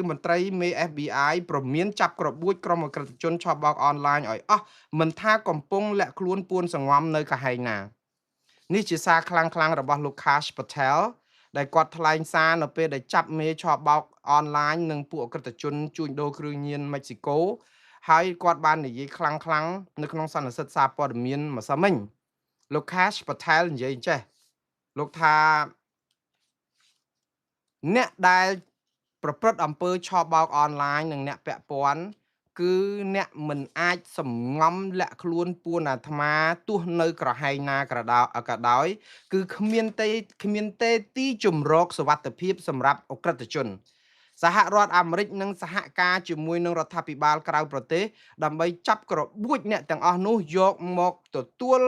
មន្ត្រីមេ FBI ព្រមានចាប់ក្របួចក្រុមអក្រិតជនឆបោកអនឡាញឲ្យអស់មិនថាកំពុងលាក់ខ្លួនពួនសង្ងំនៅកហែងណា។ នេះជាសារខ្លាំងៗរបស់លោក Kash Patel ដែលគាត់ថ្លែងសារនៅពេលដែលចាប់មេឆបោកអនឡាញនិងពួកអក្រិតជនជួញដូរគ្រឿងញៀនមិចស៊ីកូ ហើយគាត់បាននិយាយខ្លាំងៗនៅក្នុងសន្និសីទសារព័ត៌មានម្សិលមិញ។ លោក Kash Patel និយាយចេះ លោកថាអ្នកដែលប្រព្រឹត្តអំពើឆបោកអនឡាញនិងអ្នកពាក់ព័ន្ធ គឺអ្នកមិនអាចសំងំលាក់ខ្លួនពួនអាត្មាទោះនៅក្រហែងណាក្រដៅក៏ដោយ គឺគ្មានទេគ្មានទេទីជម្រកសុវត្ថិភាពសម្រាប់អក្រិតជន។ សហរដ្ឋអាមេរិកនឹងសហការជាមួយនឹងរដ្ឋាភិបាលក្រៅប្រទេស ដើម្បីចាប់ក្របួចអ្នកទាំងអស់នោះយកមកទទួល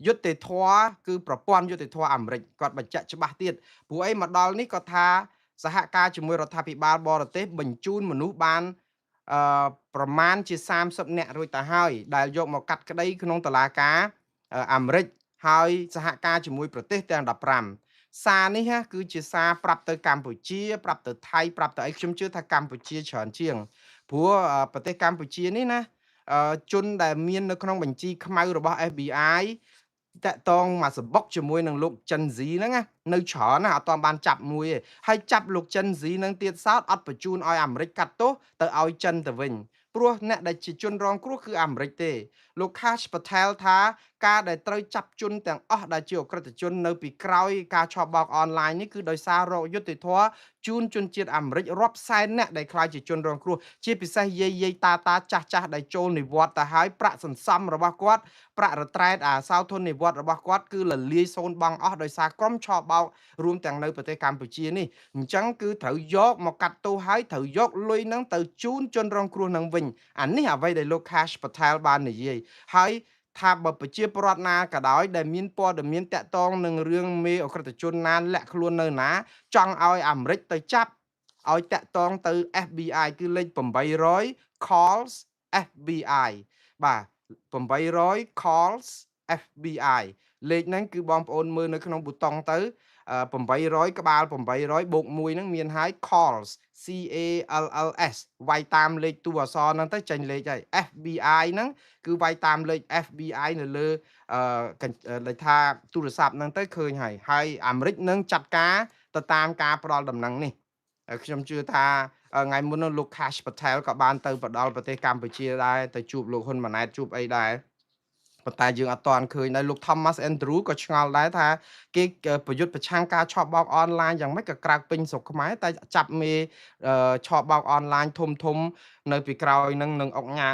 យុត្តិធម៌ គឺប្រព័ន្ធយុត្តិធម៌អាមេរិក។ គាត់បញ្ជាក់ច្បាស់ទៀត ព្រោះអីមកដល់នេះគាត់ថាសហការជាមួយរដ្ឋាភិបាលបរទេសបញ្ជូនមនុស្សបានអឺប្រមាណជា30នាក់រួចទៅហើយ ដែលយកមកកាត់ក្តីក្នុងតុលាការអាមេរិក ហើយសហការជាមួយប្រទេសទាំង15។ សារនេះគឺជាសារប្រាប់ទៅកម្ពុជា ប្រាប់ទៅថៃ ប្រាប់ទៅអី ខ្ញុំជឿថាកម្ពុជាច្រើនជាង ព្រោះប្រទេសកម្ពុជានេះណា ជនដែលមាននៅក្នុងបញ្ជីខ្មៅរបស់ FBI តាក់តងមកសបុកជាមួយនឹងលោកចិនស៊ីហ្នឹងណានៅច្រើនណា អត់តាមបានចាប់មួយទេ ហើយចាប់លោកចិនស៊ីហ្នឹងទៀតសោត អត់បញ្ជូនឲ្យអាមេរិកកាត់ទោស ទៅឲ្យចិនទៅវិញ ព្រោះអ្នកដែលជាជនរងគ្រោះគឺអាមេរិកទេ។ លោក Kash Patel ថាការដែលត្រូវចាប់ជនទាំងអស់ដែលជាអក្រិតជននៅពីក្រោយការឆបោកអនឡាញនេះ គឺដោយសាររកយុត្តិធម៌ជូនជនជាតិអាមេរិករាប់សែនអ្នកដែលក្លាយជាជនរងគ្រោះ ជាពិសេសយាយយាយតាតាចាស់ចាស់ដែលចូលនិវត្តន៍ទៅហើយ ប្រាក់សន្សំរបស់គាត់ ប្រាក់រត្រែតអាសោធននិវត្តន៍របស់គាត់ គឺលលាយសូន្យបង់អស់ដោយសារក្រុមឆបោក រួមទាំងនៅប្រទេសកម្ពុជានេះ។ អញ្ចឹងគឺត្រូវយកមកកាត់ទោស ហើយត្រូវយកលុយនឹងទៅជូនជនរងគ្រោះនឹងវិញ។ អានេះអ្វីដែលលោក Kash Patel បាននិយាយ ហើយថាបើប្រជាពលរដ្ឋណាក៏ដោយដែលមានព័ត៌មានតាក់ទងនឹងរឿងមេអក្រិតជនណាលាក់ខ្លួននៅណា ចង់ឲ្យអាមេរិកទៅចាប់ ឲ្យតាក់ទងទៅ FBI គឺលេខ800 calls FBI បាទ 800 calls FBI។ លេខហ្នឹងគឺបងប្អូនមើលនៅក្នុងប៊ូតុងទៅ 800ក្បាល800បូក1ហ្នឹងមានហើយ calls C A L L S វាយតាមលេខតួអក្សរហ្នឹងទៅចេញលេខហើយ FBI ហ្នឹងគឺវាយតាមលេខ FBI នៅលើអឺលេខថាទូរស័ព្ទហ្នឹងទៅឃើញហើយ ហើយអាមេរិកនឹងចាត់ការទៅតាមការផ្ដល់ដំណឹងនេះ។ ខ្ញុំជឿថាថ្ងៃមុននោះលោក Kash Patel ក៏បានទៅបដល់ប្រទេសកម្ពុជាដែរ ទៅជួបលោកហ៊ុនម៉ាណែតជួបអីដែរ ប៉ុន្តែយើងអត់ទាន់ឃើញដែរ។ លោក Thomas Andrew ក៏ឆ្ងល់ដែរថា គេប្រយុទ្ធប្រឆាំងការឆបោកអនឡាញយ៉ាងម៉េចក៏ក្រើកពេញស្រុកខ្មែរ តែចាប់មេឆបោកអនឡាញធំធំនៅពីក្រោយនឹងនឹងអុកញ៉ា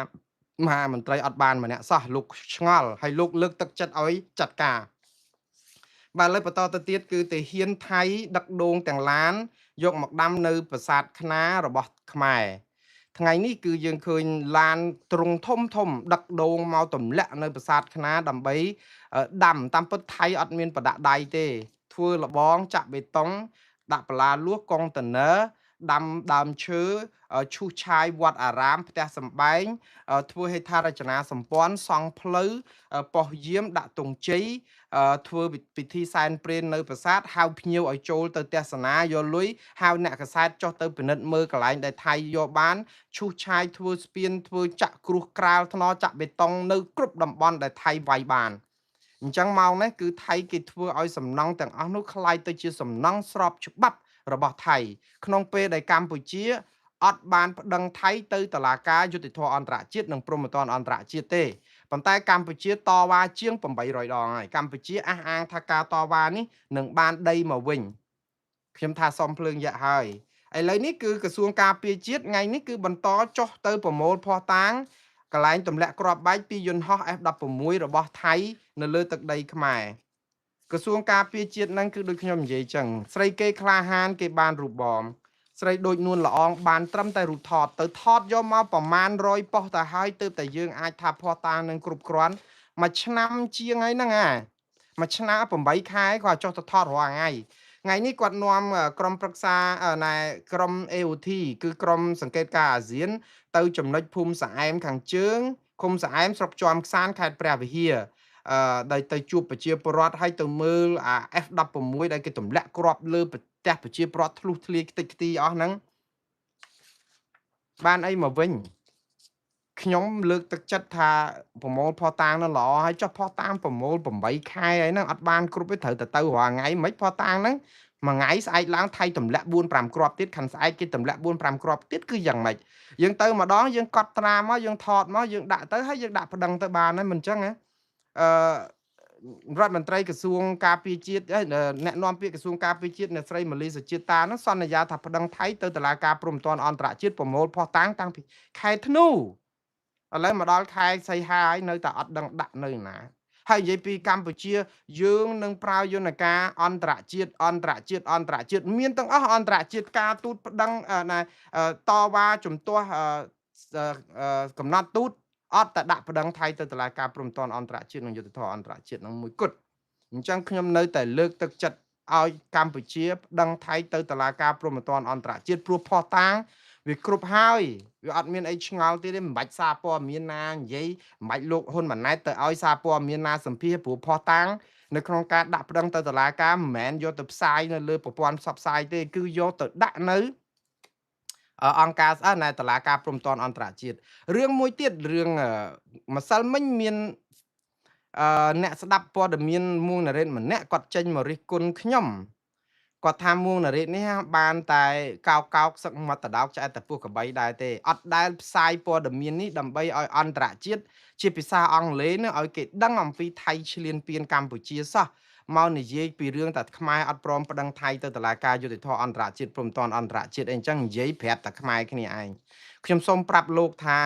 មហាមន្ត្រីអត់បានម្នាក់សោះ។ លោកឆ្ងល់ ហើយលោកលើកទឹកចិត្តឲ្យចាត់ការ។ បាទ លើបន្តទៅទៀត គឺទាហានថៃដឹកដូងទាំងឡានយកមកដាំនៅប្រាសាទខ្នារបស់ខ្មែរ។ ថ្ងៃនេះគឺយើងឃើញឡានទ្រុងធំធំដឹកដូងមកទម្លាក់នៅប្រាសាទខ្នាដើម្បីដាំ។ តាមពិតថៃអត់មានប្រដាក់ដៃទេ ធ្វើលបងចាក់បេតុងដាក់បន្លាលួសកុងតឺន័រ ដាំដើមឈើ ឈូសឆាយវត្តអារាមផ្ទះសម្បែង ធ្វើហេដ្ឋារចនាសម្ព័ន្ធ សង់ផ្លូវ ប៉ុស្តិ៍យាម ដាក់ទង់ជ័យ ធ្វើពិធីសែនព្រេននៅប្រាសាទ ហៅភ្ញៀវឲ្យចូលទៅទស្សនាយកលុយ ហៅអ្នកកសែតចុះទៅពិនិត្យមើលកន្លែងដែលថៃយកបានឈូសឆាយ ធ្វើស្ពាន ធ្វើចាក់គ្រោះក្រាលថ្នល់ ចាក់បេតុងនៅគ្រប់តំបន់ដែលថៃវាយបាន។ អញ្ចឹងម៉ោងនេះគឺថៃគេធ្វើឲ្យសំណង់ទាំងអស់នោះក្លាយទៅជាសំណង់ស្របច្បាប់របស់ថៃ ក្នុងពេលដែលកម្ពុជាអត់បានប្តឹងថៃទៅតុលាការយុត្តិធម៌អន្តរជាតិនិងព្រហ្មទណ្ឌអន្តរជាតិទេ ប៉ុន្តែកម្ពុជាតវ៉ាជាង800ដងហើយ។ កម្ពុជាអះអាងថាការតវ៉ានេះនឹងបានដីមកវិញ ខ្ញុំថាសុំភ្លើងយៈហើយ។ ឥឡូវនេះគឺក្រសួងការពារជាតិថ្ងៃនេះគឺបន្តចុះទៅប្រមូលភស្តុតាងកន្លែងទម្លាក់គ្រាប់បែកពីយន្តហោះ F16 របស់ថៃនៅលើទឹកដីខ្មែរ។ ក្រសួងការពារជាតិហ្នឹងគឺដូចខ្ញុំនិយាយចឹង ស្រីគេក្លាហានគេបានរូបបំ ស្រីដូចនួនល្អងបានត្រឹមតែរូបថត ទៅថតយកមកប្រមាណ100ប៉ុស្តិ៍ទៅហើយ ទើបតែយើងអាចថាភស្តុតាងនឹងគ្រប់គ្រាន់។ មួយឆ្នាំជាងហើយហ្នឹងអាមួយឆ្នាំ8ខែ គាត់ចុះទៅថតរាល់ថ្ងៃ។ ថ្ងៃនេះគាត់នាំក្រុមប្រឹក្សាណែក្រុម AOT គឺក្រុមសង្កេតការអាស៊ាន ទៅចំណុចភូមិស្អែមខាងជើងឃុំស្អែមស្រុកជាំខ្សានខេត្តព្រះវិហារ អឺដែលទៅជួបប្រជាពលរដ្ឋ ហើយទៅមើលអា F16 ដែលគេទម្លាក់គ្រាប់លើផ្ទះប្រជាពលរដ្ឋធ្លុះធ្លាយខ្ទេចខ្ទីអស់ហ្នឹង។ បានអីមកវិញខ្ញុំលើកទឹកចិត្តថាប្រមូលផុសតាងនោះល្អហើយចុះផុសតាងប្រមូល8ខែហើយហ្នឹងអត់បានគ្រប់ទេត្រូវតែទៅរាល់ថ្ងៃមិនផុសតាងហ្នឹងមួយថ្ងៃស្អែកឡើងថៃទម្លាក់4 5គ្រាប់ទៀតខាន់ស្អែកគេទម្លាក់4 5គ្រាប់ទៀតគឺយ៉ាងម៉េចយើងទៅម្ដងយើងកត់ត្រាមកយើងថតមកយើងដាក់ទៅហើយយើងដាក់ប្តឹងទៅបានហើយមិនអញ្ចឹងហ៎អឺរដ្ឋមន្ត្រីក្រសួងការពារជាតិអ្នកនាំពាក្យក្រសួងការពារជាតិអ្នកស្រីម៉ាលីសុជាតិតានឹងសន្យាថាប្តឹងថៃទៅតុលាការព្រហ្មទណ្ឌអន្តរជាតិប្រមូលភស្តុតាងតាំងពីខែធ្នូឥឡូវមកដល់ខែសីហាហើយនៅតែអត់ដឹងដាក់នៅណាហើយនិយាយពីកម្ពុជាយើងនឹងប្រើយន្តការអន្តរជាតិអន្តរជាតិអន្តរជាតិមានទាំងអស់អន្តរជាតិការទូតប្តឹងណាតវ៉ាជំទាស់កំណត់ទូតអត់តែដាក់ប្តឹងថៃទៅតុលាការព្រហ្មទណ្ឌអន្តរជាតិនិងយុត្តិធម៌អន្តរជាតិនឹងមួយគត់អញ្ចឹងខ្ញុំនៅតែលើកទឹកចិត្តឲ្យកម្ពុជាប្តឹងថៃទៅតុលាការព្រហ្មទណ្ឌអន្តរជាតិព្រោះភស្តុតាងវាគ្រប់ហើយវាអត់មានអីឆ្ងល់ទៀតទេមិនបាច់សារព័ត៌មានណានិយាយមិនបាច់លោកហ៊ុនម៉ាណែតទៅឲ្យសារព័ត៌មានណាសម្ភាសព្រោះភស្តុតាងនៅក្នុងការដាក់ប្តឹងទៅតុលាការមិនមែនយកទៅផ្សាយនៅលើប្រព័ន្ធផ្សព្វផ្សាយទេគឺយកទៅដាក់នៅអង្គការស្អនៅតុលាការព្រហ្មទណ្ឌអន្តរជាតិរឿងមួយទៀតរឿងម្សិលមិញមានអ្នកស្ដាប់ព័ត៌មានមួងណារ៉េតម្នាក់គាត់ចេញមករិះគន់ខ្ញុំគាត់ថាមួងណារ៉េតនេះបានតែកោកកោកសឹកមាត់តដោកឆ្អែតតែពោះកបីដែរទេអត់ដែលផ្សាយព័ត៌មាននេះដើម្បីឲ្យអន្តរជាតិជាភាសាអង់គ្លេសនេះឲ្យគេដឹងអំពីថៃឈ្លានពានកម្ពុជាសោះមកនិយាយពីរឿងតែខ្មែរអត់ព្រមប្តឹងថៃទៅតុលាការយុត្តិធម៌អន្តរជាតិព្រហ្មទណ្ឌអន្តរជាតិអីអញ្ចឹងនិយាយប្រាប់តែខ្មែរគ្នាឯងខ្ញុំសូមប្រាប់លោកថា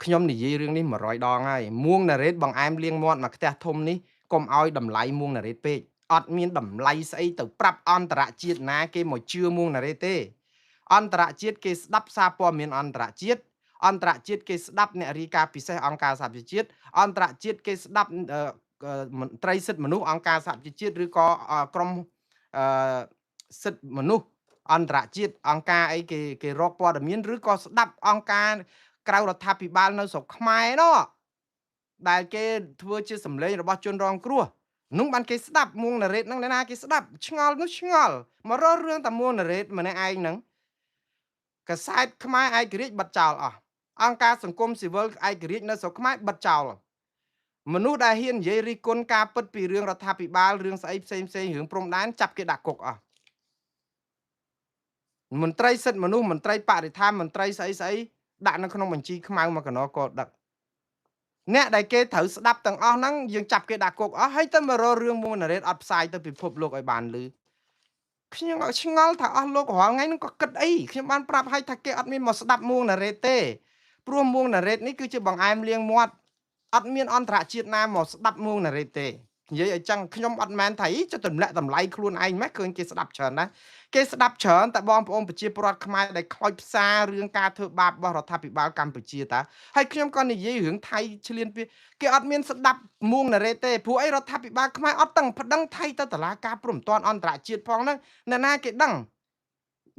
ខ្ញុំនិយាយរឿងនេះ100ដងហើយមួងណារ៉េតបងអែមលៀងមាត់មកផ្ទះធំនេះកុំឲ្យតម្លៃមួងណារ៉េតពេកអត់មានតម្លៃស្អីទៅប្រាប់អន្តរជាតិណាគេមកជឿមួងណារ៉េតទេអន្តរជាតិគេស្ដាប់សារព័ត៌មានអន្តរជាតិអន្តរជាតិគេស្ដាប់អ្នករាយការណ៍ពិសេសអង្គការសហប្រជាជាតិអន្តរជាតិគេស្ដាប់មន្ត្រីសិទ្ធិមនុស្សអង្គការសហប្រជាជាតិឬក៏ក្រុមសិទ្ធិមនុស្សអន្តរជាតិអង្គការអីគេរកព័ត៌មានឬក៏ស្ដាប់អង្គការក្រៅរដ្ឋាភិបាលនៅស្រុកខ្មែរនោះដែលគេធ្វើជាសម្លេងរបស់ជនរងគ្រោះនោះបានគេស្ដាប់មួងណារ៉េតហ្នឹងណាគេស្ដាប់ឆ្ងល់នោះឆ្ងល់មករករឿងតែមួងណារ៉េតម្នាក់ឯងហ្នឹងកាសែតខ្មែរឯករាជ្យបិទចោលអស់អង្គការសង្គមស៊ីវិលឯករាជ្យនៅស្រុកខ្មែរបិទចោលមនុស្សដែលហ៊ាននិយាយរិះគន់ការពិតពីរឿងរដ្ឋាភិបាលរឿងស្អីផ្សេងផ្សេងរឿងព្រំដែនចាប់គេដាក់គុកអស់មន្ត្រីសិទ្ធិមនុស្សមន្ត្រីបរិស្ថានមន្ត្រីស្អីស្អីដាក់នៅក្នុងបញ្ជីខ្មៅមកកណោក៏ដឹកអ្នកដែលគេត្រូវស្ដាប់ទាំងអស់ហ្នឹងយើងចាប់គេដាក់គុកអស់ហើយទៅមករករឿងមួងណារ៉េតអត់ផ្សាយទៅពិភពលោកឲ្យបានឮខ្ញុំឆ្ងល់ថាអស់លោករាល់ថ្ងៃហ្នឹងក៏គិតអីខ្ញុំបានប្រាប់ឲ្យថាគេអត់មានមកស្ដាប់មួងណារ៉េតទេព្រោះមួងណារ៉េតនេះគឺជាបង្អែមលៀងមាត់អត់មានអន្តរជាតិណាមកស្ដាប់មួងណារ៉េតទេនិយាយឲ្យចឹងខ្ញុំអត់មែនថាអីចុះទម្លាក់តម្លៃខ្លួនឯងម៉េចឃើញគេស្ដាប់ច្រើនណាស់គេស្ដាប់ច្រើនតែបងប្អូនប្រជាពលរដ្ឋខ្មែរដែលខ្លោចផ្សាររឿងការធ្វើបាបរបស់រដ្ឋាភិបាលកម្ពុជាតាហើយខ្ញុំក៏និយាយរឿងថៃឈ្លានពានគេអត់មានស្ដាប់មួងណារ៉េតទេព្រោះអីរដ្ឋាភិបាលខ្មែរអត់ទាំងប្តឹងថៃទៅតុលាការព្រហ្មទណ្ឌអន្តរជាតិផងហ្នឹងអ្នកណាគេដឹង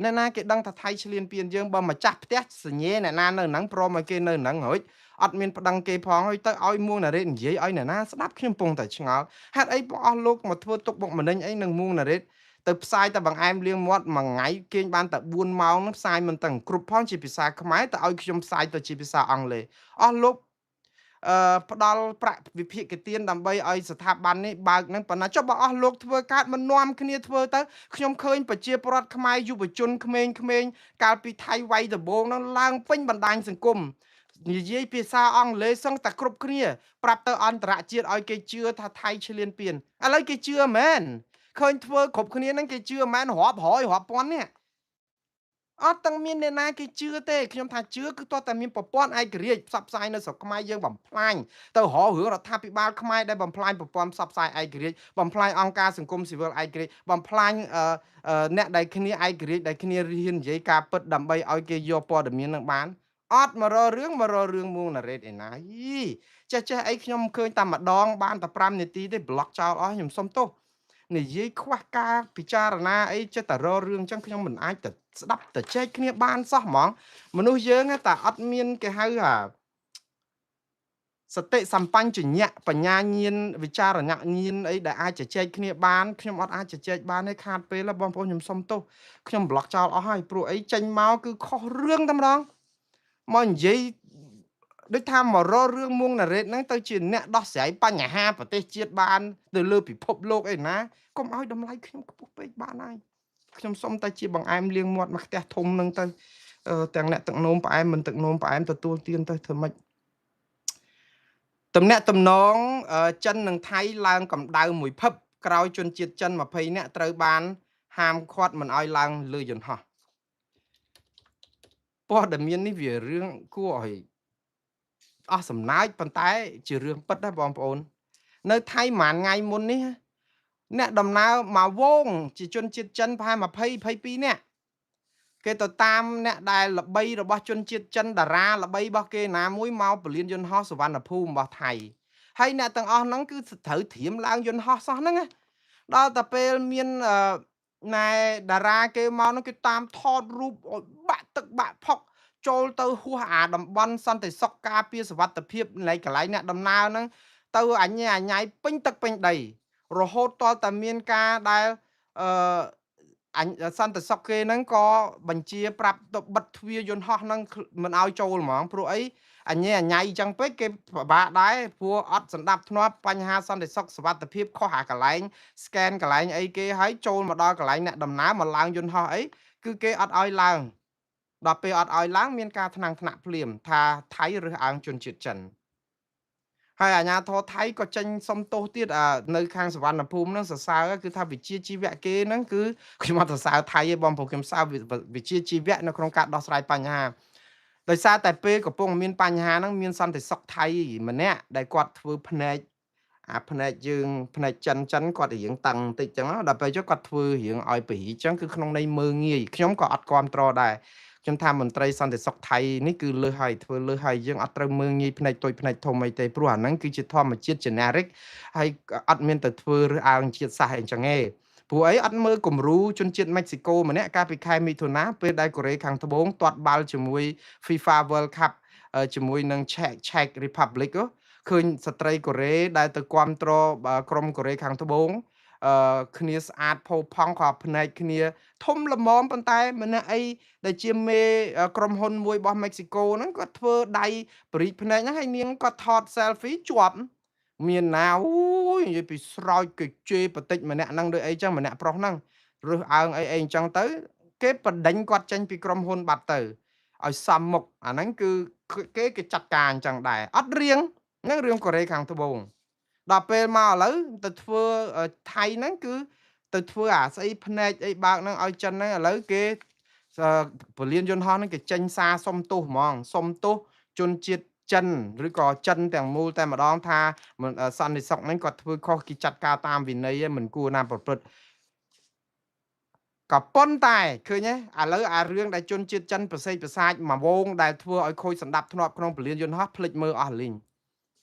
អ្នកណាគេដឹងថាថៃឈ្លានពានយើងបើម្ចាស់ផ្ទះសញ្ញេអ្នកណានៅហ្នឹងព្រមឲ្យគេនៅហ្នឹងរួចអត់មានប្តឹងគេផងហើយទៅឲ្យមួងណារ៉េតនិយាយឲ្យអ្នកណាស្ដាប់ខ្ញុំពងតែឆ្ងល់ហេតុអីបងអស់លោកមកធ្វើទុកបុកម្នេញអីនឹងមួងណារ៉េតទៅផ្សាយតែបង្អែមលៀងមាត់មួយថ្ងៃគេងបានតែ4ម៉ោងហ្នឹងផ្សាយមិនទាំងគ្រប់ផងជាភាសាខ្មែរទៅឲ្យខ្ញុំផ្សាយទៅជាភាសាអង់គ្លេសអស់លោកផ្ដល់ប្រាក់វិភាគទានដើម្បីឲ្យស្ថាប័ននេះបើកហ្នឹងប៉ុណ្ណាចុះបើអស់លោកធ្វើកើតមិននាំគ្នាធ្វើទៅខ្ញុំឃើញប្រជាពលរដ្ឋខ្មែរយុវជនក្មេងៗកាលពីថៃវាយដំបងហ្នឹងឡើងពេញបណ្ដាញសង្គមនិយាយភាសាអង់គ្លេសសឹងតែគ្រប់គ្នាប្រាប់ទៅអន្តរជាតិឲ្យគេជឿថាថៃឈ្លានពានឥឡូវគេជឿមែនឃើញធ្វើគ្រប់គ្នាហ្នឹងគេជឿមែនរាប់រយរាប់ពាន់នេះអត់ទាំងមានអ្នកណាគេជឿទេខ្ញុំថាជឿគឺតោះតែមានប្រព័ន្ធឯករាជ្យផ្សព្វផ្សាយនៅស្រុកខ្មែរយើងបំផ្លាញទៅរករឿងរដ្ឋាភិបាលខ្មែរដែលបំផ្លាញប្រព័ន្ធផ្សព្វផ្សាយឯករាជ្យបំផ្លាញអង្គការសង្គមស៊ីវិលឯករាជ្យបំផ្លាញអ្នកដែលគ្នាឯករាជ្យដែលគ្នារៀននិយាយការពិតដើម្បីឲ្យគេយកព័ត៌មាននឹងបានអត់មករករឿងមករករឿងមួងណារ៉េតឯណាយីចេះចេះអីខ្ញុំឃើញតែម្ដងបានតែ5នាទីទេប្លុកចោលអស់ខ្ញុំសុំទោសនិយាយខ្វះការពិចារណាអីចេះតែរករឿងអញ្ចឹងខ្ញុំមិនអាចទៅស្ដាប់ទៅចែកគ្នាបានសោះហ្មងមនុស្សយើងតែអត់មានគេហៅថាសតិសម្បញ្ញៈបញ្ញាញាណវិចារណញាណអីដែលអាចជជែកគ្នាបានខ្ញុំអត់អាចជជែកបានទេខាតពេលបងប្អូនខ្ញុំសុំទោសខ្ញុំប្លុកចោលអស់ហើយព្រោះអីចេញមកគឺខុសរឿងតែម្ដង មកនិយាយដូចថាមករករឿងមួងណារ៉េតហ្នឹងទៅជាអ្នកដោះស្រាយបញ្ហាប្រទេសជាតិបានទៅលើពិភពលោកអីណាកុំឲ្យតម្លៃខ្ញុំខ្ពស់ពេកបានហើយខ្ញុំសុំតែជាបង្អែមលាងមាត់មកផ្ទះធំហ្នឹងទៅទាំងអ្នកទឹកនោមផ្អែមមិនទឹកនោមផ្អែមទទួលទានទៅធ្វើម៉េចតំណាក់តំណងចិននិងថៃឡើងកម្ដៅមួយភឹបក្រោយជនជាតិចិន20នាក់ត្រូវបានហាមឃាត់មិនឲ្យឡើងលើយន្តហោះព័ត៌មាននេះវារឿងគួរឲ្យអស់សំណើចប៉ុន្តែជារឿងពិតណាបងប្អូននៅថៃប្រហែលថ្ងៃមុននេះអ្នកដំណើរមកវងជាជនជាតិចិនប្រហែល20 22នាក់គេទៅតាមអ្នកដែលល្បីរបស់ជនជាតិចិនតារាល្បីរបស់គេណាមួយមកពលានយន្តហោះសុវណ្ណភូមិរបស់ថៃហើយអ្នកទាំងអស់ហ្នឹងគឺត្រូវត្រៀមឡើងយន្តហោះសោះហ្នឹងណាដល់តែពេលមានណែតារាគេមកហ្នឹងគេតាមថតរូបឲ្យបាក់ទឹកបាក់ផុកចូលទៅហួសអាតំបន់សន្តិសុខការពារសុវត្ថិភាពនៃកន្លែងអ្នកដំណើរហ្នឹងទៅអញអញ៉ៃពេញទឹកពេញដីរហូតទាល់តែមានការដែលអឺអញសន្តិសុខគេហ្នឹងក៏បញ្ជាប្រាប់ទៅបិទទ្វារយន្តហោះហ្នឹងមិនឲ្យចូលហ្មងព្រោះអីអញអញ៉ៃអញ្ចឹងពេកគេពិបាកដែរព្រោះអត់សម្ដាប់ធ្នាប់បញ្ហាសន្តិសុខសុវត្ថិភាពខុសអាកន្លែង scan កន្លែងអីគេហើយចូលមកដល់កន្លែងអ្នកដំណើរមកឡើងយន្តហោះអីគឺគេអត់ឲ្យឡើងដល់ពេលអត់ឲ្យឡើងមានការថ្នាំងថ្នាក់ភ្លាមថាថៃរើសអើងជនជាតិចិនហើយអាជ្ញាធរថៃក៏ចេញសុំទោសទៀតអានៅខាងសវណ្ណភូមិហ្នឹងសរសើរគឺថាវិជាជីវៈគេហ្នឹងគឺខ្ញុំអត់សរសើរថៃទេបងប្អូនខ្ញុំសរសើរវិជាជីវៈនៅក្នុងការដោះស្រាយបញ្ហាដោយសារតែពេលកំពុងមានបញ្ហាហ្នឹងមានសន្តិសុខថៃម្នាក់ដែលគាត់ធ្វើភ្នែកអាភ្នែកយើងភ្នែកចិនចិនគាត់រៀងតឹងបន្តិចចឹងដល់ពេលចុះគាត់ធ្វើរៀងឲ្យពរីចឹងគឺក្នុងន័យមើងងាយខ្ញុំក៏អត់គ្រប់ត្រដែរខ្ញុំថាមន្ត្រីសន្តិសុខថៃនេះគឺលើសហើយធ្វើលើសហើយយើងអត់ត្រូវមើងងាយភ្នែកតូចភ្នែកធំអីទេព្រោះអាហ្នឹងគឺជាធម្មជាតិ generic ហើយអត់មានទៅធ្វើរើសអើងជាតិសាសន៍អីចឹងទេព្រោះអីអត់មើលគំរូជនជាតិមិចស៊ីកូម្នាក់កាលពីខែមិថុនាពេលដែលកូរ៉េខាងត្បូងទាត់បាល់ជាមួយ FIFA World Cup ជាមួយនឹង Czech Republic ឃើញស្ត្រីកូរ៉េដែលទៅគាំទ្រក្រុមកូរ៉េខាងត្បូងអឺគ្នាស្អាតផូរផង់ក៏ភ្នែកគ្នាធំល្មមប៉ុន្តែម្នាក់អីដែលជាមេក្រុមហ៊ុនមួយរបស់មិចស៊ីកូហ្នឹងគាត់ធ្វើដៃបរិចភ្នែកហ្នឹងហើយនាងគាត់ថត selfie ជាប់មានណាអូយនិយាយពីស្រោចគេជេរបតិចម្នាក់ហ្នឹងដូចអីចឹងម្នាក់ប្រុសហ្នឹងរើសអើងអីអីអញ្ចឹងទៅគេបដិញគាត់ចេញពីក្រុមហ៊ុនបាត់ទៅឲ្យសមមុខអាហ្នឹងគឺគេគេចាត់ការអញ្ចឹងដែរអត់រៀងហ្នឹងរឿងកូរ៉េខាងត្បូងដល់ពេលមកឥឡូវទៅធ្វើថៃហ្នឹងគឺទៅធ្វើអាស្អីភ្នែកអីបើកហ្នឹងឲ្យចិនហ្នឹងឥឡូវគេពលានយន្តហោះហ្នឹងគេចេញសារសុំទោសហ្មងសុំទោសជនជាតិចិនឬក៏ចិនទាំងមូលតែម្ដងថាសន្តិសុខហ្នឹងគាត់ធ្វើខុសគេចាត់ការតាមវិន័យមិនគួរណាប្រព្រឹត្តក៏ប៉ុន្តែឃើញទេឥឡូវអារឿងដែលជនជាតិចិនប្រសេកប្រសាចមួយវងដែលធ្វើឲ្យខូចសន្តាប់ធ្នាប់ក្នុងពលានយន្តហោះភ្លេចមើលអស់លីង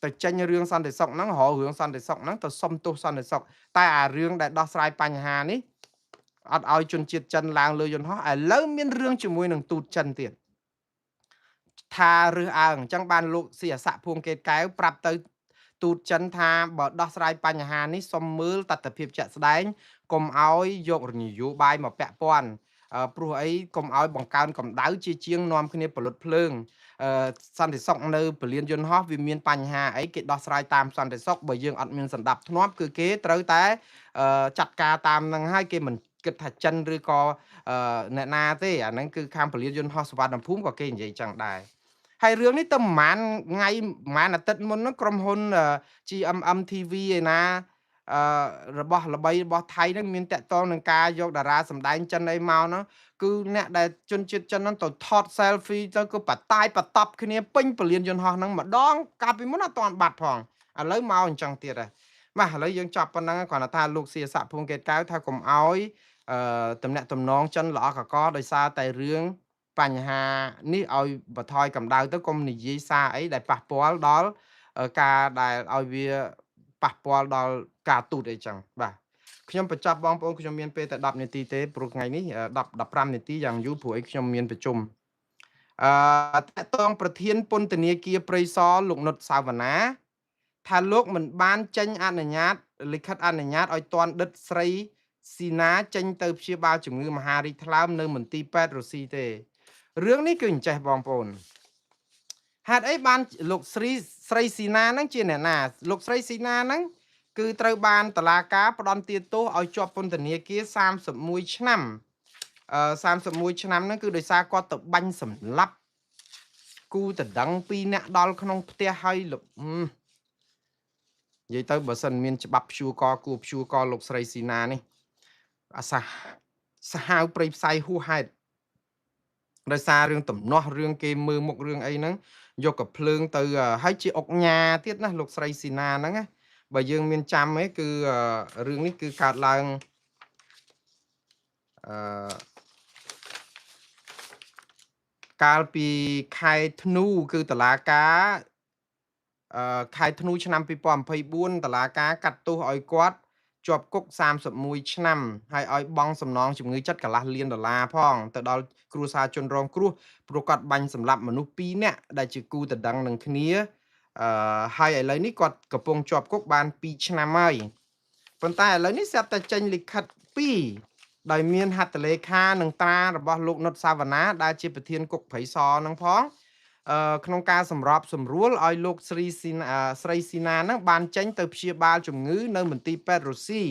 ទៅចេញរឿងសន្តិសុខហ្នឹងរករឿងសន្តិសុខហ្នឹងទៅសុំទោសសន្តិសុខតែអារឿងដែលដោះស្រាយបញ្ហានេះអត់ឲ្យជនជាតិចិនឡើងលើយន្តហោះឥឡូវមានរឿងជាមួយនឹងទូតចិនទៀតថារើសអើងអញ្ចឹងបានលោកស៊ីអស័កភួងកេតកែវប្រាប់ទៅទូតចិនថាបើដោះស្រាយបញ្ហានេះសុំមើលតថភាពជាក់ស្ដែងកុំឲ្យយកនយោបាយមកពាក់ព័ន្ធព្រោះអីកុំឲ្យបង្កើនកម្ដៅជាជាងនាំគ្នាផលិតភ្លើងសន្តិសុខនៅពលានយន្តហោះវាមានបញ្ហាអីគេដោះស្រាយតាមសន្តិសុខបើយើងអត់មានសន្តាប់ធ្នាប់គឺគេត្រូវតែចាត់ការតាមនឹងហើយគេមិនគិតថាចិនឬក៏អ្នកណាទេអាហ្នឹងគឺខាងពលានយន្តហោះសុវណ្ណភូមិក៏គេនិយាយចឹងដែរហើយរឿងនេះទៅប្រហែលថ្ងៃប្រហែលអាទិត្យមុនហ្នឹងក្រុមហ៊ុន GMM TV ឯណារបស់ល្បីរបស់ថៃហ្នឹងមានតាក់ទងនឹងការយកតារាសម្ដែងចិនអីមកហ្នឹងគឺអ្នកដែលជនជាតិចិនហ្នឹងទៅថត selfie ទៅគឺបតាយបតប់គ្នាពេញពលានយន្តហោះហ្នឹងម្ដងកាលពីមុនអត់ទាន់បាត់ផងឥឡូវមកអញ្ចឹងទៀតហើយបាទឥឡូវយើងចប់ប៉ុណ្ណឹងគ្រាន់តែថាលោកសៀស័កភួងកេតកែវថាកុំឲ្យតំណាក់តំណងចិនល្អកកដោយសារតែរឿងបញ្ហានេះឲ្យបន្ថយកម្ដៅទៅកុំនិយាយសារអីដែលប៉ះពាល់ដល់ការដែលឲ្យវាប៉ះពាល់ដល់ការទូតអីចឹងបាទខ្ញុំបញ្ចប់បងប្អូនខ្ញុំមានពេលតែ10នាទីទេព្រោះថ្ងៃនេះ10 15នាទីយ៉ាងយូរព្រោះអីខ្ញុំមានប្រជុំតកតងប្រធានពន្ធនាគារព្រៃសរលោកនុតសាវណ្ណាថាលោកមិនបានចេញអនុញ្ញាតលិខិតអនុញ្ញាតឲ្យទាន់ដិតស្រីស៊ីណាចេញទៅព្យាបាលជំងឺមហារីកថ្លើមនៅមន្ទីរពេទ្យរុស្ស៊ីទេរឿងនេះគឺអញ្ចេះបងប្អូន ហេតុអីបានលោកស្រីស្រីស៊ីណាហ្នឹងជាអ្នកណាលោកស្រីស៊ីណាហ្នឹងគឺត្រូវបានតឡាការផ្ដន្ទាទោសឲ្យជាប់ពន្ធនាគារ31ឆ្នាំ31ឆ្នាំហ្នឹងគឺដោយសារគាត់ទៅបាញ់សម្លាប់គូតដឹង2នាក់ដល់ក្នុងផ្ទះហើយនិយាយទៅបើសិនមានច្បាប់ព្យួរកគួរព្យួរកលោកស្រីស៊ីណានេះអាសាសាហាវព្រៃផ្សៃហួសហេតុដោយសាររឿងទំនាស់រឿងគេមើលមុខរឿងអីហ្នឹងយកកភ្លើងទៅហើយជាអុកញ៉ាទៀតណាលោកស្រីស៊ីណាហ្នឹងណាបើយើងមានចាំឯងគឺរឿងនេះគឺកើតឡើងអឺកាលពីខែធ្នូគឺតឡាការខែធ្នូឆ្នាំ2024តឡាការកាត់ទោសឲ្យគាត់ជាប់គុក31ឆ្នាំហើយឲ្យបង់សំណងជំងឺចិត្តកន្លះលានដុល្លារផងទៅដល់គ្រួសារជនរងគ្រោះព្រោះគាត់បាញ់សម្លាប់មនុស្ស2នាក់ដែលជាគូដណ្ដឹងនឹងគ្នាហើយឥឡូវនេះគាត់កំពុងជាប់គុកបាន2ឆ្នាំហើយប៉ុន្តែឥឡូវនេះស្រាប់តែចេញលិខិត2ដោយមានហត្ថលេខានិងត្រារបស់លោកនុតសាវណ្ណាដែលជាប្រធានគុកព្រៃសរនឹងផងក្នុងការសម្របសម្រួលឲ្យលោកស្រីស៊ីណានឹងបានចេញទៅព្យាបាលជំងឺនៅមន្ទីរពេទ្យរុស្ស៊ី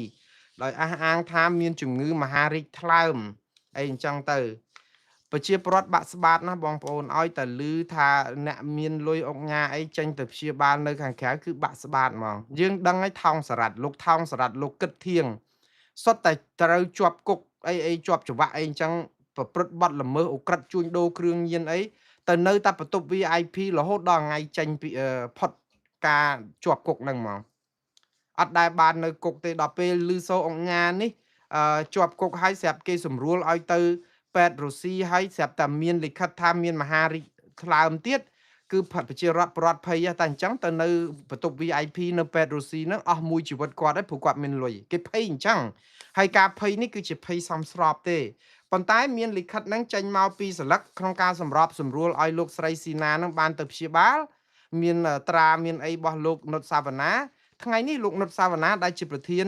ដោយអះអាងថាមានជំងឺមហារីកថ្លើមអីអញ្ចឹងទៅប្រជាពលរដ្ឋបាក់ស្បាតណាស់បងប្អូនឲ្យតែឮថាអ្នកមានលុយអុកញ៉ាអីចេញទៅព្យាបាលនៅខាងក្រៅគឺបាក់ស្បាតហ្មងយើងដឹងហើយថោងសារ៉ាត់លោកថោងសារ៉ាត់លោកគិតធៀងសុទ្ធតែត្រូវជាប់គុកអីអីជាប់ច្បាប់អីអញ្ចឹងប្រព្រឹត្តបទល្មើសឧក្រិដ្ឋជួញដូរគ្រឿងញៀនអីទៅនៅតែបន្ទប់ VIP រហូតដល់ថ្ងៃចេញពីផុតការជាប់គុកហ្នឹងហ្មងអត់ដែលបាននៅគុកទេដល់ពេលឮសូអុកញ៉ានេះជាប់គុកហើយស្រាប់គេសម្រួលឲ្យទៅពេទ្យរុស្ស៊ីហើយស្រាប់តែមានលិខិតថាមានមហារីកថ្លើមទៀតគឺប្រជារដ្ឋប្រត់ភ័យតែអញ្ចឹងទៅនៅបន្ទប់ VIP នៅពេទ្យរុស្ស៊ីហ្នឹងអស់មួយជីវិតគាត់ហើយព្រោះគាត់មានលុយគេភ័យអញ្ចឹងហើយការភ័យនេះគឺជាភ័យសមស្របទេប៉ុន្តែមានលិខិតហ្នឹងចេញមកពីសន្លឹកក្នុងការសម្របសម្រួលឲ្យលោកស្រីស៊ីណាហ្នឹងបានទៅព្យាបាលមានត្រាមានអីរបស់លោកនុតសាវណ្ណាថ្ងៃនេះលោកនុតសាវណ្ណាដែលជាប្រធាន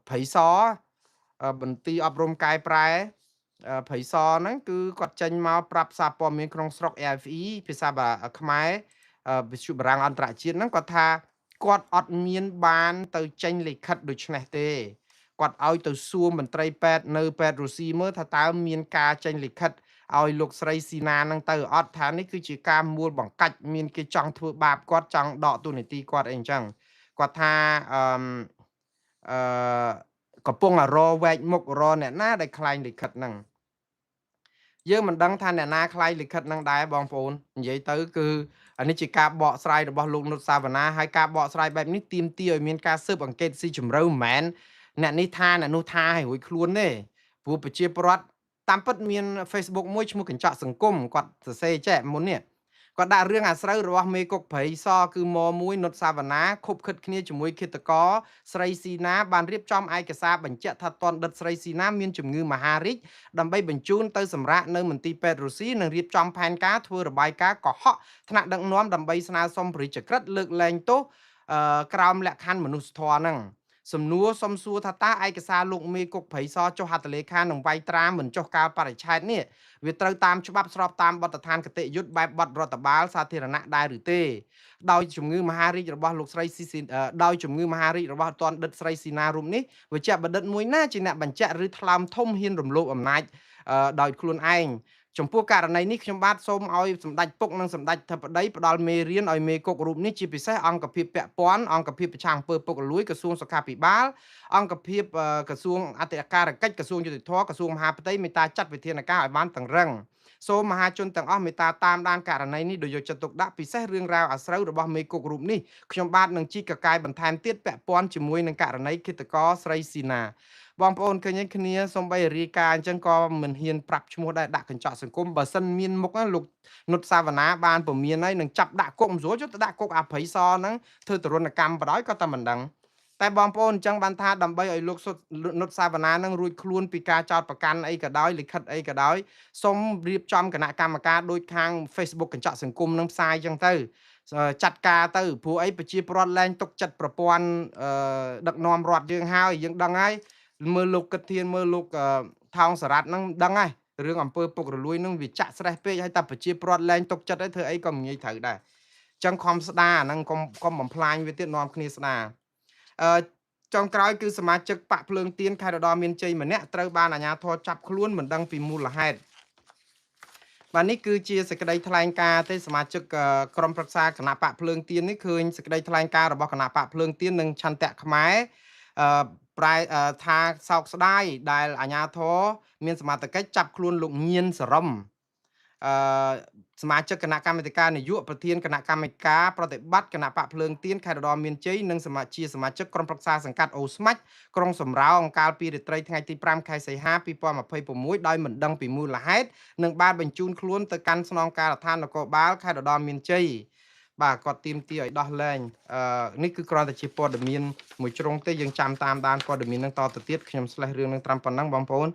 ព្រៃសរបន្ទីអប់រំកែប្រែព្រៃសរហ្នឹងគឺគាត់ចេញមកប្រាប់សារព័ត៌មានក្នុងស្រុក AFE ភាសាខ្មែរវិទ្យុបារាំងអន្តរជាតិហ្នឹងគាត់ថាគាត់អត់មានបានទៅចេញលិខិតដូចនេះទេគាត់ឲ្យទៅសួរមន្ត្រីពេទ្យនៅពេទ្យរុស្ស៊ីមើលថាតើមានការចេញលិខិតឲ្យលោកស្រីស៊ីណានឹងទៅអត់ថានេះគឺជាការមួលបង្កាច់មានគេចង់ធ្វើបាបគាត់ចង់ដកទូនាទីគាត់អីអញ្ចឹងគាត់ថាអឺកំពុងតែរវែកមុខរអ្នកណាដែលក្លែងលិខិតហ្នឹងយើងមិនដឹងថាអ្នកណាក្លែងលិខិតហ្នឹងដែរបងប្អូននិយាយទៅគឺអានេះជាការបកស្រាយរបស់លោកនុតសាវណ្ណាហើយការបកស្រាយបែបនេះទាមទារឲ្យមានការស៊ើបអង្កេតស៊ីជម្រៅមិនមែនអ្នកនេះថាអ្នកនោះថាឲ្យរួចខ្លួនទេព្រោះប្រជាពលរដ្ឋតាមពិតមាន Facebook មួយឈ្មោះកញ្ចក់សង្គមគាត់សរសេរចេះមុននេះគាត់ដាក់រឿងអាស្រូវរបស់មេគុកព្រៃសរគឺម1នុតសាវណ្ណាខុបខិតគ្នាជាមួយឃាតករស្រីស៊ីណាបានរៀបចំឯកសារបញ្ជាក់ថាតនដិតស្រីស៊ីណាមានជំងឺមហារីកដើម្បីបញ្ជូនទៅសម្រាកនៅមន្ទីរពេទ្យរុស្ស៊ីនិងរៀបចំផែនការធ្វើរបាយការណ៍កុហកថ្នាក់ដឹកនាំដើម្បីស្នើសុំព្រះរាជក្រឹត្យលើកលែងទោសក្រោមលក្ខខណ្ឌមនុស្សធម៌ហ្នឹងសំណួរសុំសួរថាតើឯកសារលោកមេគុកព្រៃសរចុះហត្ថលេខានិងវាយត្រាមិនចុះកាលបរិច្ឆេទនេះវាត្រូវតាមច្បាប់ស្របតាមបទដ្ឋានគតិយុត្តបែបបទរដ្ឋបាលសាធារណៈដែរឬទេដោយជំងឺមហារីករបស់លោកស្រីស៊ីដោយជំងឺមហារីករបស់តនដិតស្រីស៊ីណារូបនេះវិជ្ជបណ្ឌិតមួយណាជាអ្នកបញ្ជាក់ឬថ្លើមធំហ៊ានរំលោភអំណាចដោយខ្លួនឯងចំពោះករណីនេះខ្ញុំបាទសូមឲ្យសម្ដេចពុកនិងសម្ដេចធិបតីផ្ដល់មេរៀនឲ្យមេគុករូបនេះជាពិសេសអង្គភាពពាក់ព័ន្ធអង្គភាពប្រឆាំងអំពើពុករលួយក្រសួងសុខាភិបាលអង្គភាពក្រសួងអធិការកិច្ចក្រសួងយុត្តិធម៌ក្រសួងមហាផ្ទៃមេត្តាចាត់វិធានការឲ្យបានតឹងរឹងសូមមហាជនទាំងអស់មេត្តាតាមដានករណីនេះដោយយកចិត្តទុកដាក់ពិសេសរឿងរ៉ាវអាស្រូវរបស់មេគុករូបនេះខ្ញុំបាទនឹងជីកកាយបន្ថែមទៀតពាក់ព័ន្ធជាមួយនឹងករណីឃាតករស្រីស៊ីណាបងប្អូនឃើញគ្នាសំបីរាយការណ៍អញ្ចឹងក៏មិនហ៊ានប្រាប់ឈ្មោះដែរដាក់កញ្ចក់សង្គមបើសិនមានមុខលោកនុតសាវណ្ណាបានពមៀនហើយនឹងចាប់ដាក់គុកមិនស្រួលចុះទៅដាក់គុកអាព្រៃសរហ្នឹងធ្វើទរណកម្មបដ ாய் ក៏តែមិនដឹងតែបងប្អូនអញ្ចឹងបានថាដើម្បីឲ្យលោកនុតសាវណ្ណានឹងរួចខ្លួនពីការចោទប្រកាន់អីក៏ដោយលិខិតអីក៏ដោយសូមរៀបចំគណៈកម្មការដូចខាង Facebook កញ្ចក់សង្គមនឹងផ្សាយអញ្ចឹងទៅចាត់ការទៅព្រោះអីប្រជាពលរដ្ឋលែងទុកចិត្តប្រព័ន្ធដឹកនាំរដ្ឋយើងហើយយើងដឹងហើយមើលលោកគិតធានមើលលោកថោងសារ៉ាត់ហ្នឹងដឹងហើយ រឿងអំពើពុករលួយនឹងវាចាក់ស្រេះពេកហើយតែប្រជាពលរដ្ឋលែងទុកចិត្តឲ្យធ្វើអីក៏មិនងាយត្រូវដែរចឹងខំស្ដាអាហ្នឹងកុំបំផ្លាញវាទៀតនាំគ្នាស្ដាអឺចុងក្រោយគឺសមាជិកបកភ្លើងទៀនខេត្តឧត្តរមានជ័យម្នាក់ត្រូវបានអាជ្ញាធរចាប់ខ្លួនមិនដឹងពីមូលហេតុបាទនេះគឺជាសេចក្តីថ្លែងការណ៍ទេសមាជិកក្រុមប្រឹក្សាគណៈបកភ្លើងទៀននេះឃើញសេចក្តីថ្លែងការណ៍របស់គណៈបកភ្លើងទៀននិងឆន្ទៈខ្មែរអឺប្រែថាសោកស្ដាយដែលអាជ្ញាធរមានសមត្ថកិច្ចចាប់ខ្លួនលោកញៀនសរឹមអឺសមាជិកគណៈកម្មាធិការនយោបាយប្រធានគណៈកម្មាធិការប្រតិបត្តិគណៈបកភ្លើងទៀនខេត្តឧត្តរមានជ័យនិងសមាជិកក្រុមប្រឹក្សាសង្កាត់អូស្មាច់ក្រុងសំរោងកាលពីរាត្រីថ្ងៃទី5ខែសីហា2026ដោយមិនដឹងពីមូលហេតុនិងបានបញ្ជូនខ្លួនទៅកាន់ស្នងការដ្ឋាននគរបាលខេត្តឧត្តរមានជ័យបាទគាត់ទាមទារឲ្យដោះលែងនេះគឺគ្រាន់តែជាព័ត៌មានមួយជ្រុងទេយើងចាំតាមដានព័ត៌មាននឹងតទៅទៀតខ្ញុំស្លេះរឿងនឹងត្រឹមប៉ុណ្ណឹងបងប្អូន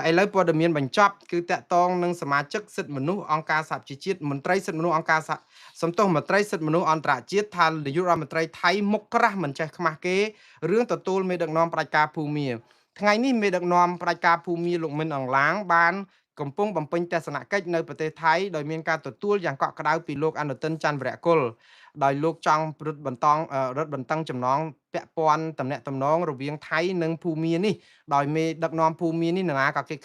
ឥឡូវព័ត៌មានបញ្ចប់គឺតកតងនឹងសមាជិកសិទ្ធិមនុស្សអង្គការសហប្រជាជាតិមន្ត្រីសិទ្ធិមនុស្សអង្គការសំទោសមន្ត្រីសិទ្ធិមនុស្សអន្តរជាតិថានាយករដ្ឋមន្ត្រីថៃមុខក្រាស់មិនចេះខ្មាស់គេរឿងទទួលមេដឹកនាំផ្ដាច់ការភូមាថ្ងៃនេះមេដឹកនាំផ្ដាច់ការភូមាលោកមិនអង្ឡាងបានកំពុងបំពេញទស្សនកិច្ចនៅប្រទេសថៃដោយមានការទទួលយ៉ាងកក់ក្ដៅពីលោកអនុទិនច័ន្ទវរៈគុលដោយលោកចង់រឹតបន្តឹងចំណងពាក់ព័ន្ធតំណាក់តំណងរវាងថៃនិងភូមានេះដោយមេដឹកនាំភូមានេះនរណាក៏គេ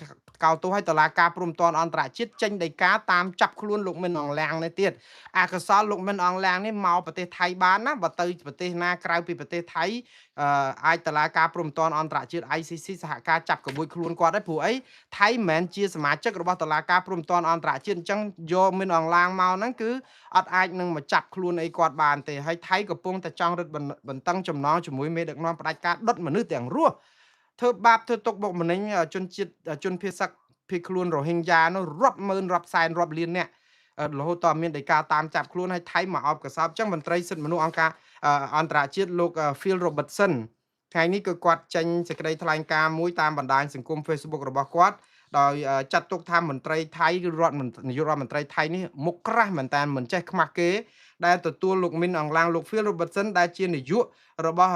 កោតទោសឲ្យតុលាការព្រំប្រទានអន្តរជាតិចេញដីកាតាមចាប់ខ្លួនលោកមិនអង្លាំងនេះទៀតអកុសលលោកមិនអង្លាំងនេះមកប្រទេសថៃបានណាបើទៅប្រទេសណាក្រៅពីប្រទេសថៃអាចតុលាការព្រំប្រទានអន្តរជាតិ ICC សហការចាប់ក្បួយខ្លួនគាត់ដែរព្រោះអីថៃមិនមែនជាសមាជិករបស់តុលាការព្រំប្រទានអន្តរជាតិអញ្ចឹងយកមិនអង្លាំងមកហ្នឹងគឺអត់អាចនឹងមកចាប់ខ្លួនអីគាត់បានទេហើយថៃកំពុងតែចង់រឹតបន្តឹងចំណងជាមួយមេដឹកនាំផ្ដាច់ការដុតមនុស្សទាំងរស់ធ្វើបាបធ្វើទុកបុកម្នេញជនជាតិជនភៀសភៀសខ្លួនរ៉ូហិញយ៉ានោះរាប់ម៉ឺនរាប់សែនរាប់លានអ្នករហូតតមានដីកាតាមចាប់ខ្លួនឲ្យថៃមកអោបកសោបចឹងមន្ត្រីសិទ្ធិមនុស្សអង្គការអន្តរជាតិលោក Phil Robertson ថ្ងៃនេះគឺគាត់ចេញសេចក្តីថ្លែងការណ៍មួយតាមបណ្ដាញសង្គម Facebook របស់គាត់ដោយចាត់ទុកថាមន្ត្រីថៃគឺរដ្ឋនាយករដ្ឋមន្ត្រីថៃនេះមុខក្រាស់មែនតើមិនចេះខ្មាស់គេដែលទទួលលោកមីនអង្លាំងលោក Phil Robertson ដែលជានាយករបស់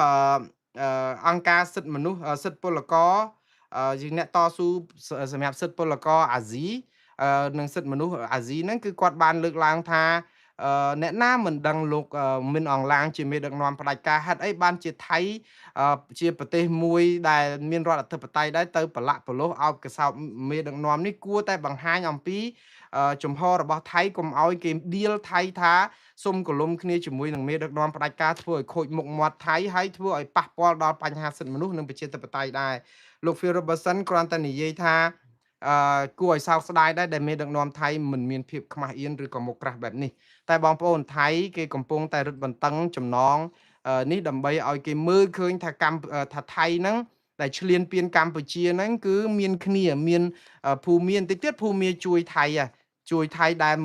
អង្គការសិទ្ធិមនុស្សសិទ្ធិពលករជាអ្នកតស៊ូសម្រាប់សិទ្ធិពលករអាស៊ីនិងសិទ្ធិមនុស្សអាស៊ីហ្នឹងគឺគាត់បានលើកឡើងថាអ្នកណាមិនដឹងលោកមិនអង្លាំងជាមេដឹកនាំផ្ដាច់ការហេតុអីបានជាថៃជាប្រទេសមួយដែលមានរដ្ឋអធិបតេយ្យដែរទៅប្រឡាក់ប្រឡោះអោបកសោបមេដឹកនាំនេះគួរតែបង្ហាញអំពីជំហររបស់ថៃកុំឲ្យគេឌៀលថៃថាសុំកលុំគ្នាជាមួយនឹងមេដឹកនាំផ្ដាច់ការធ្វើឲ្យខូចមុខមាត់ថៃហើយធ្វើឲ្យប៉ះពាល់ដល់បញ្ហាសិទ្ធិមនុស្សនិងប្រជាធិបតេយ្យដែរលោក Phil Robertson គ្រាន់តែនិយាយថាគួរឲ្យសោកស្ដាយដែរដែលមេដឹកនាំថៃមិនមានភាពខ្មាស់អៀនឬក៏មុខក្រាស់បែបនេះតែបងប្អូនថៃគេកំពុងតែរឹតបន្តឹងចំណងនេះដើម្បីឲ្យគេមើលឃើញថាថាថៃហ្នឹងដែលឈ្លានពានកម្ពុជាហ្នឹងគឺមានគ្នាមានភូមិបន្តិចទៀតភូមិជួយថៃជួយថៃដែល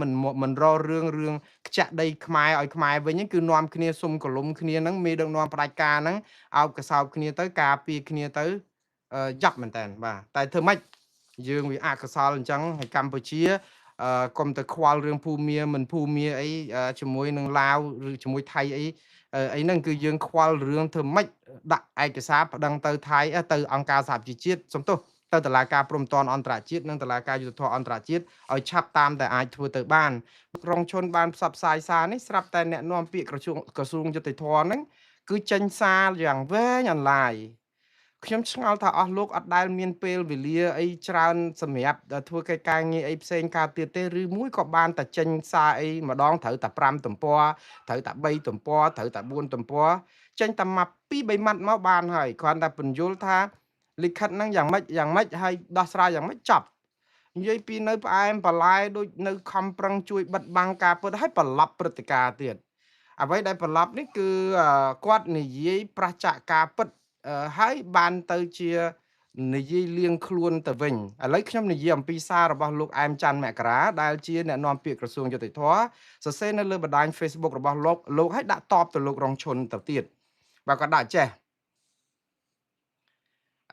មិនរករឿងខ្ចាក់ដីខ្មែរឲ្យខ្មែរវិញគឺនាំគ្នាសុំកលុំគ្នាហ្នឹងមេដឹកនាំផ្ដាច់ការហ្នឹងអោបកសោបគ្នាទៅការពារគ្នាទៅយ៉ាប់មែនតើបាទតែធ្វើម៉េចយើងវាអកុសលអញ្ចឹងហើយកម្ពុជាកុំទៅខ្វល់រឿងភូមិមិនភូមិអីជាមួយនឹងឡាវឬជាមួយថៃអីហ្នឹងគឺយើងខ្វល់រឿងធ្វើម៉េចដាក់ឯកសារប្តឹងទៅថៃទៅអង្គការសហប្រជាជាតិសំទោសទៅតុលាការព្រំប្រទានអន្តរជាតិនិងតុលាការយុត្តិធម៌អន្តរជាតិឲ្យឆាប់តាមតែអាចធ្វើទៅបានក្រុងឈុនបានផ្សព្វផ្សាយសារនេះស្រាប់តែអ្នកនាំពាក្យក្រសួងយុត្តិធម៌ហ្នឹងគឺចេញសារយ៉ាងវែងអន្លាយខ្ញុំឆ្ងល់ថាអស់លោកអត់ដែលមានពេលវេលាអីច្រើនសម្រាប់ធ្វើកិច្ចការងារអីផ្សេងការទៀតទេឬមួយក៏បានតែចេញសារអីម្ដងត្រូវតែ5ទំព័រត្រូវតែ3ទំព័រត្រូវតែ4ទំព័រចេញតែមក2 3ម៉ាត់មកបានហើយគ្រាន់តែពន្យល់ថាលិខិតហ្នឹងយ៉ាងម៉េចយ៉ាងម៉េចហើយដោះស្រាយយ៉ាងម៉េចចប់និយាយពីនៅផ្អែមបន្លែដូចនៅខំប្រឹងជួយបិទបាំងការពិតហើយប្រឡប់ព្រឹត្តិការណ៍ទៀតអ្វីដែលប្រឡប់នេះគឺគាត់និយាយប្រឆាចការពិតហើយបានទៅជានិយាយលៀងខ្លួនទៅវិញឥឡូវខ្ញុំនិយាយអំពីសាររបស់លោកអែមច័ន្ទមករាដែលជាអ្នកនាំពាក្យក្រសួងយុត្តិធម៌សរសេរនៅលើបណ្ដាញ Facebook របស់លោកឲ្យដាក់តបទៅលោករងឈុនទៅទៀតបាទគាត់ដាក់ចេះ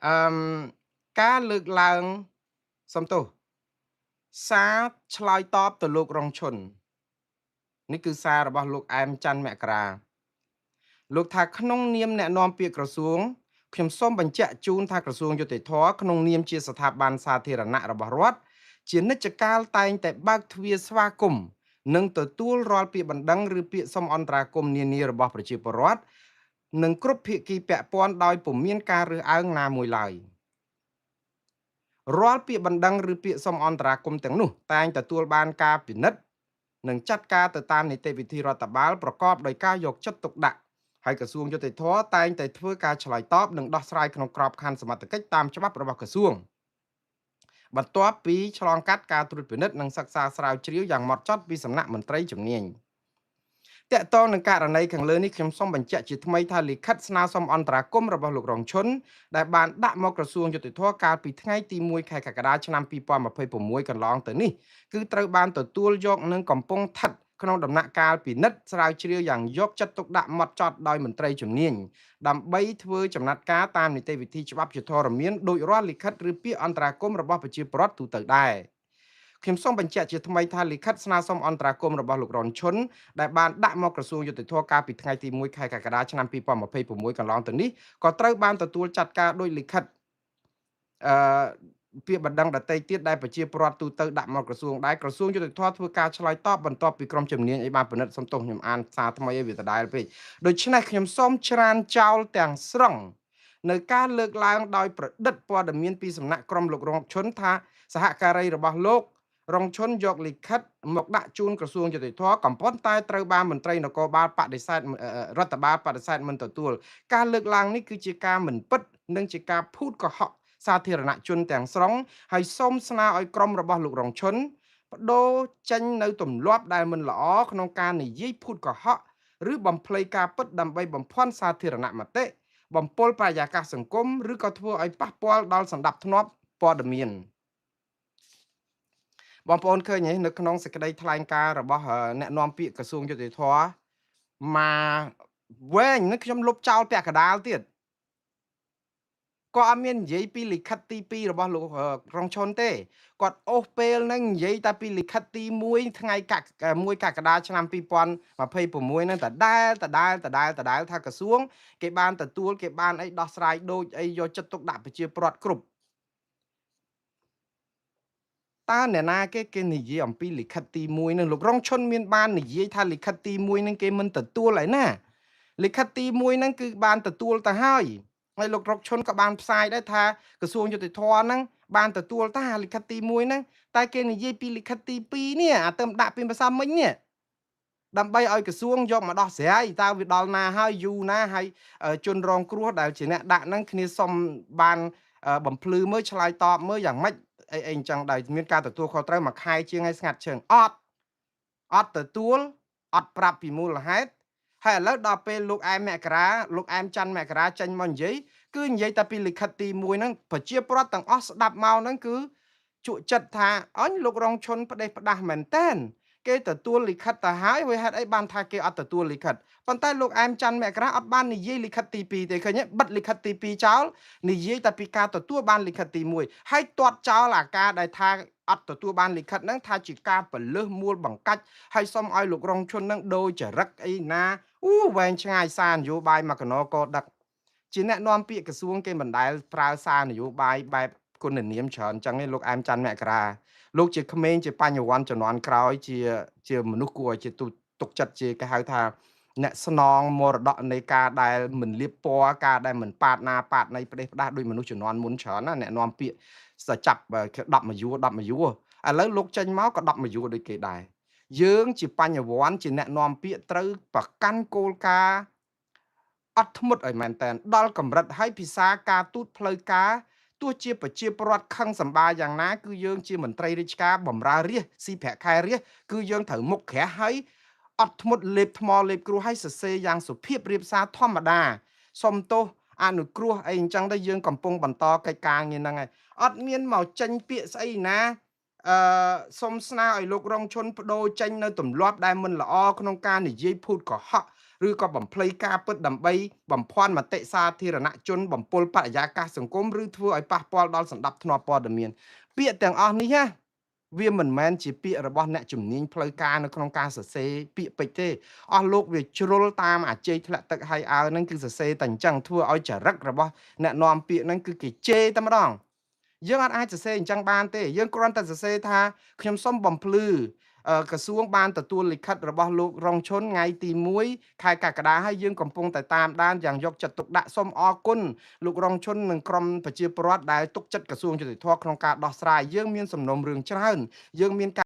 អឺការលើកឡើងសំទោសសារឆ្លើយតបទៅលោករងឈុននេះគឺសាររបស់លោកអែមច័ន្ទមករាលោកថាក្នុងនាមអ្នកនាំពាក្យក្រសួងខ្ញុំសូមបញ្ជាក់ជូនថាក្រសួងយុត្តិធម៌ក្នុងនាមជាស្ថាប័នសាធារណៈរបស់រដ្ឋ ជានិច្ចកាលតែងតែបើកទ្វារស្វាគមន៍និងទទួលរាល់ពាក្យបណ្ដឹងឬពាក្យសុំអន្តរាគមន៍នានារបស់ប្រជាពលរដ្ឋនិងគ្រប់ភាគីពាក់ព័ន្ធដោយពុំមានការរើសអើងណាមួយឡើយ។ រាល់ពាក្យបណ្ដឹងឬពាក្យសុំអន្តរាគមន៍ទាំងនោះតែងទទួលបានការពិនិត្យនិងចាត់ការទៅតាមនីតិវិធីរដ្ឋបាលប្រកបដោយការយកចិត្តទុកដាក់ហើយក្រសួងយុត្តិធម៌តែងតែធ្វើការឆ្លើយតបនិងដោះស្រាយក្នុងក្របខ័ណ្ឌសមត្ថកិច្ចតាមច្បាប់របស់ក្រសួងបន្ទាប់ពីឆ្លងកាត់ការត្រួតពិនិត្យនិងសិក្សាស្រាវជ្រាវយ៉ាងហ្មត់ចត់ពីសំណាក់មន្ត្រីជំនាញ។ តកតងនឹងករណីខាងលើនេះខ្ញុំសូមបញ្ជាក់ជាថ្មីថាលិខិតស្នើសុំអន្តរាគមន៍របស់លោករងឈុនដែលបានដាក់មកក្រសួងយុត្តិធម៌កាលពីថ្ងៃទី1ខែកក្កដាឆ្នាំ2026កន្លងទៅនេះគឺត្រូវបានទទួលយកនិងកំពុងស្ថិតក្នុងដំណាក់កាលពិនិត្យស្រាវជ្រាវយ៉ាងយកចិត្តទុកដាក់ហ្មត់ចត់ដោយមន្ត្រីជំនាញដើម្បីធ្វើចំណាត់ការតាមនីតិវិធីច្បាប់ជាធរមានដោយរាល់លិខិតឬពាក្យអន្តរាគមន៍របស់ប្រជាពលរដ្ឋទូទៅដែរ។ ខ្ញុំសូមបញ្ជាក់ជាថ្មីថាលិខិតស្នើសុំអន្តរាគមន៍របស់លោករនឈុនដែលបានដាក់មកក្រសួងយុត្តិធម៌កាលពីថ្ងៃទី1ខែកក្កដាឆ្នាំ2026កន្លងទៅនេះក៏ត្រូវបានទទួលចាត់ការដោយលិខិតអឺពាក្យបណ្ដឹងដទៃទៀតដែលប្រជាពលរដ្ឋទូទៅដាក់មកក្រសួងដែរក្រសួងយុត្តិធម៌ធ្វើការឆ្លើយតបបន្ទាប់ពីក្រុមជំនាញឲ្យបានពិនិត្យសំទោសខ្ញុំអានសារថ្មីឲ្យវាដដែលពេកដូច្នេះខ្ញុំសូមច្រានចោលទាំងស្រុងនៅការលើកឡើងដោយប្រឌិតព័ត៌មានពីសំណាក់ក្រុមលោករងឈុនថាសហការីរបស់លោករងឈុនយកលិខិតមកដាក់ជូនក្រសួងយុត្តិធម៌កំពុងតែត្រូវបានមន្ត្រីនគរបាលបដិសេធរដ្ឋបាលបដិសេធមិនទទួលការលើកឡើងនេះគឺជាការមិនពិតនិងជាការភូតកុហកសាធារណជនទាំងស្រុងហើយសូមស្នើឲ្យក្រុមរបស់លោករងឈុនបដូរចេញនៅទម្លាប់ដែលមិនល្អក្នុងការនិយាយភូតកុហកឬបំភ្លៃការពិតដើម្បីបំភាន់សាធារណមតិបំពុលបរិយាកាសសង្គមឬក៏ធ្វើឲ្យប៉ះពាល់ដល់សណ្ដាប់ធ្នាប់ព័ត៌មាន។ បងប្អូនឃើញទេនៅក្នុងសេចក្តីថ្លែងការណ៍របស់អ្នកនាំពាក្យក្រសួងយុត្តិធម៌មកវែងនឹងខ្ញុំលុបចោលពាក់កណ្ដាលទៀតក៏អត់មាននិយាយពីលិខិតទី2របស់លោករងឈុនទេគាត់អូសពេលនឹងនិយាយតែពីលិខិតទី1ថ្ងៃ1កក្កដាឆ្នាំ2026ហ្នឹងដដែលដដែលដដែលដដែលថាក្រសួងគេបានទទួលគេបានអីដោះស្រាយដូចអីយកចិត្តទុកដាក់ប្រជាពលរដ្ឋគ្រប់តើអ្នកណាគេនិយាយអំពីលិខិតទី1នឹងលោករងឈុនមានបាននិយាយថាលិខិតទី1នឹងគេមិនទទួលឯណាលិខិតទី1នឹងគឺបានទទួលទៅហើយហើយលោករងឈុនក៏បានផ្សាយដែរថាក្រសួងយុត្តិធម៌ហ្នឹងបានទទួលតាលិខិតទី1ហ្នឹងតែគេនិយាយពីលិខិតទី2នេះអាទៅដាក់ពីភាសាមិញនេះដើម្បីឲ្យក្រសួងយកមកដោះស្រាយតើវាដល់ណាហើយយូរណាហើយជនរងគ្រោះដែលជាអ្នកដាក់ហ្នឹងគ្នាសុំបានបំភ្លឺមើលឆ្លើយតបមើលយ៉ាងម៉េចអីអញ្ចឹងដែលមានការទទួលខុសត្រូវមួយខែជាងឲ្យស្ងាត់ជើងអត់ទទួលអត់ប្រាប់ពីមូលហេតុហើយឥឡូវដល់ពេលលោកអែមមករាលោកអែមច័ន្ទមករាចេញមកនិយាយគឺនិយាយតែពីលិខិតទី1ហ្នឹងប្រជាពលរដ្ឋទាំងអស់ស្ដាប់មកហ្នឹងគឺជក់ចិត្តថាអញលោករងឈុនផ្ដេសផ្ដាស់មែនតែនគេទទួលលិខិតទៅហើយហេតុអីបានថាគេអត់ទទួលលិខិតប៉ុន្តែលោកអែមច័ន្ទមករាអត់បាននិយាយលិខិតទី2ទេឃើញទេបិទលិខិតទី2ចោលនិយាយតែពីការទទួលបានលិខិតទី1ហើយទាត់ចោលអាការដែលថាអត់ទទួលបានលិខិតហ្នឹងថាជាការបលឹះមួលបង្កាច់ហើយសុំឲ្យលោករងឈុនហ្នឹងដូចចរិតអីណាអូវែងឆ្ងាយសារនយោបាយមកកណកដឹកជាអ្នកនាំពាក្យក្រសួងគេមិនដែលប្រើសារនយោបាយបែបគុណនាមច្រើនអញ្ចឹងទេលោកអែមច័ន្ទមករាលោកជាក្មេងជាបញ្ញវន្តជំនាន់ក្រោយជាមនុស្សគួរឲ្យជាទុកចិត្តជាគេហៅថាអ្នកស្នងមរតកនៃការដែលមិនលៀបពណ៌ការដែលមិនប៉ាតណាប៉ាតនៃផ្ដេសផ្ដាស់ដោយមនុស្សជំនាន់មុនច្រើនណាអ្នកនាំពាក្យចាប់10មួយយួរ10មួយយួរឥឡូវលោកចេញមកក៏10មួយយួរដូចគេដែរយើងជាបញ្ញវន្តជាអ្នកនាំពាក្យត្រូវប្រកាន់គោលការណ៍អត់ធ្មត់ឲ្យមែនតែនដល់កម្រិតឲ្យភាសាការទូតផ្លូវការទោះជាប្រជាពលរដ្ឋខឹងសម្បាយ៉ាងណាគឺយើងជាមន្ត្រីរាជការបម្រើរាជស៊ីប្រាក់ខែរាជគឺយើងត្រូវមុខក្រាស់ហើយអត់ធ្មត់លេបថ្មលេបគ្រោះឲ្យសរសេរយ៉ាងសុភាពរៀបសារធម្មតាសុំទោសអនុគ្រោះអីអញ្ចឹងទៅយើងកំពុងបន្តកិច្ចការងារហ្នឹងហើយអត់មានមកចេញពាក្យស្អីណាសុំស្នើឲ្យលោករងឈុនបដូរចេញនៅទម្លាប់ដែលមិនល្អក្នុងការនិយាយភូតកុហកឬក៏បំភ្លៃការពិតដើម្បីបំភាន់មតិសាធារណជនបំពុលបរិយាកាសសង្គមឬធ្វើឲ្យប៉ះពាល់ដល់សណ្ដាប់ធ្នាប់ព័ត៌មានពាក្យទាំងអស់នេះណាវាមិនមែនជាពាក្យរបស់អ្នកជំនាញផ្លូវការនៅក្នុងការសរសេរពាក្យពេចន៍ទេអស់លោកវាជ្រុលតាមអាជ័យធ្លាក់ទឹកហើយអើហ្នឹងគឺសរសេរតែអញ្ចឹងធ្វើឲ្យចរិតរបស់អ្នកនាំពាក្យហ្នឹងគឺគេជេរតែម្ដង យើងអត់អាចសរសេរអញ្ចឹងបានទេយើងគ្រាន់តែសរសេរថាខ្ញុំសូមបំភ្លឺក្រសួងបានទទួលលិខិតរបស់លោករងឈុនថ្ងៃទី1ខែកក្កដាហើយយើងកំពុងតែតាមដានយ៉ាងយកចិត្តទុកដាក់សូមអរគុណលោករងឈុននិងក្រុមប្រជាពលរដ្ឋដែលទុកចិត្តក្រសួងយុតិធធក្នុងការដោះស្រាយយើងមានសំណុំរឿងច្រើនយើងមាន